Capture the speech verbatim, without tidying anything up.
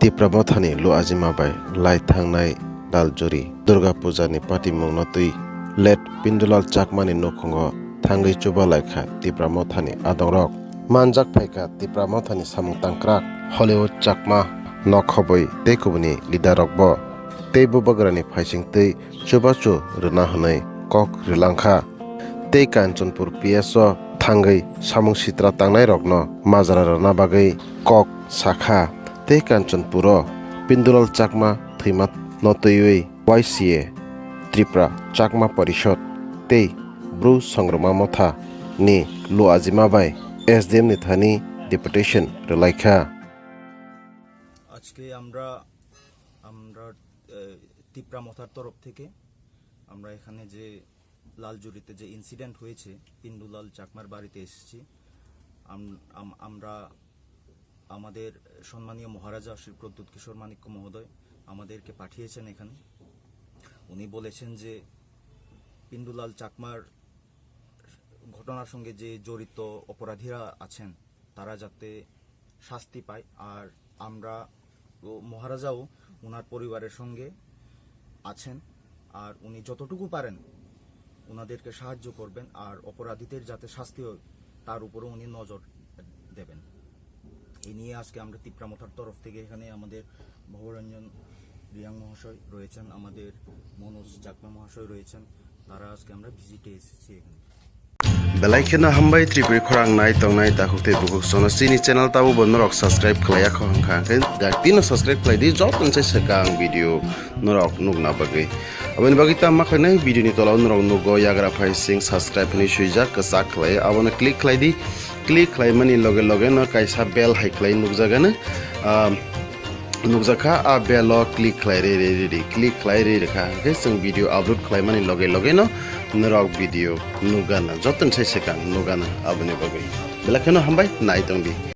Tipra Mothani Lu Ajima bai lai thangnai Laljuri Durga Puja ni patimung no twi late Pindulal Chakma ni nukhungo thangwi chuba lai kha Tipra Mothani adongrok. Manjak phai kha Tipra Mothani samung tangkrak Hollywood Chakma, nokhobwi tei kubuni leader rok bo tei bubagrani phaising twi chubachu rwna hwnwi kok rwlang kha. Tei Kanchanpur P S o thangwi samung sitra tangnairokno majra rwna bagwi kok sa kha. Tei Kanchanpur o Pindulal Chakma thwima no twiwi Y C A, Tripura Chakma Parishad tei Bru Songrongma Motha ni Lu Ajima bai S D M ni thani deputation rwlai kha. আজকে আমরা আমরা আহ, তিপ্রা মথার তরফ থেকে আমরা এখানে যে লালজুরিতে যে ইনসিডেন্ট হয়েছে, পিন্ডুলাল চাকমার বাড়িতে এসেছি। আম- আম- আমরা আমাদের সম্মানীয় মহারাজা শ্রী প্রদ্যুৎ কিশোর মাণিক্য মহোদয় আমাদেরকে পাঠিয়েছেন এখানে। উনি বলেছেন যে পিন্ডুলাল চাকমার ঘটনার সঙ্গে যে জড়িত অপরাধীরা আছেন, তারা যাতে শাস্তি পায়। আর আমরা ও মহারাজাও ওনার পরিবারের সঙ্গে আছেন, আর উনি যতটুকু পারেন ওনাদেরকে সাহায্য করবেন, আর অপরাধীদের যাতে শাস্তি হয় তার উপরে উনি নজর দেবেন। এই নিয়ে আজকে আমরা তিপ্রা মথার তরফ থেকে এখানে আমাদের ভবরঞ্জন রিয়াং মহাশয় রয়েছেন, আমাদের মনোজ চাকমা মহাশয় রয়েছেন, তারা আজকে আমরা ভিজিটে এসেছি এখানে। Belai kheno hambai Tripuri khorang nai tongnai takhuk tei bukhuk sono chini channel tabo bo norok subscribe khlaiya kho hwnkha hwnkhe dakti no subscribe khlai di, joto ni sai swkang video norok nukna bagwi. Aboni bagwi tamo khlainai video ni tola o norok nugo yagra phai sing subscribe hinwi swijak kwchak khlai, abono click khlai di. Click khlaimani loge loge no kaisa bell hai khlai nukjagano. Ah, nukjakha, a bell o click khlai ri ri ri ri, click khlai ri rikha hwnkhe chwng video upload khlaimani loge loge no norok video nukgana, joto ni sai swkang nukgana aboni bagwi. Belai kheno hambai, nai tong di.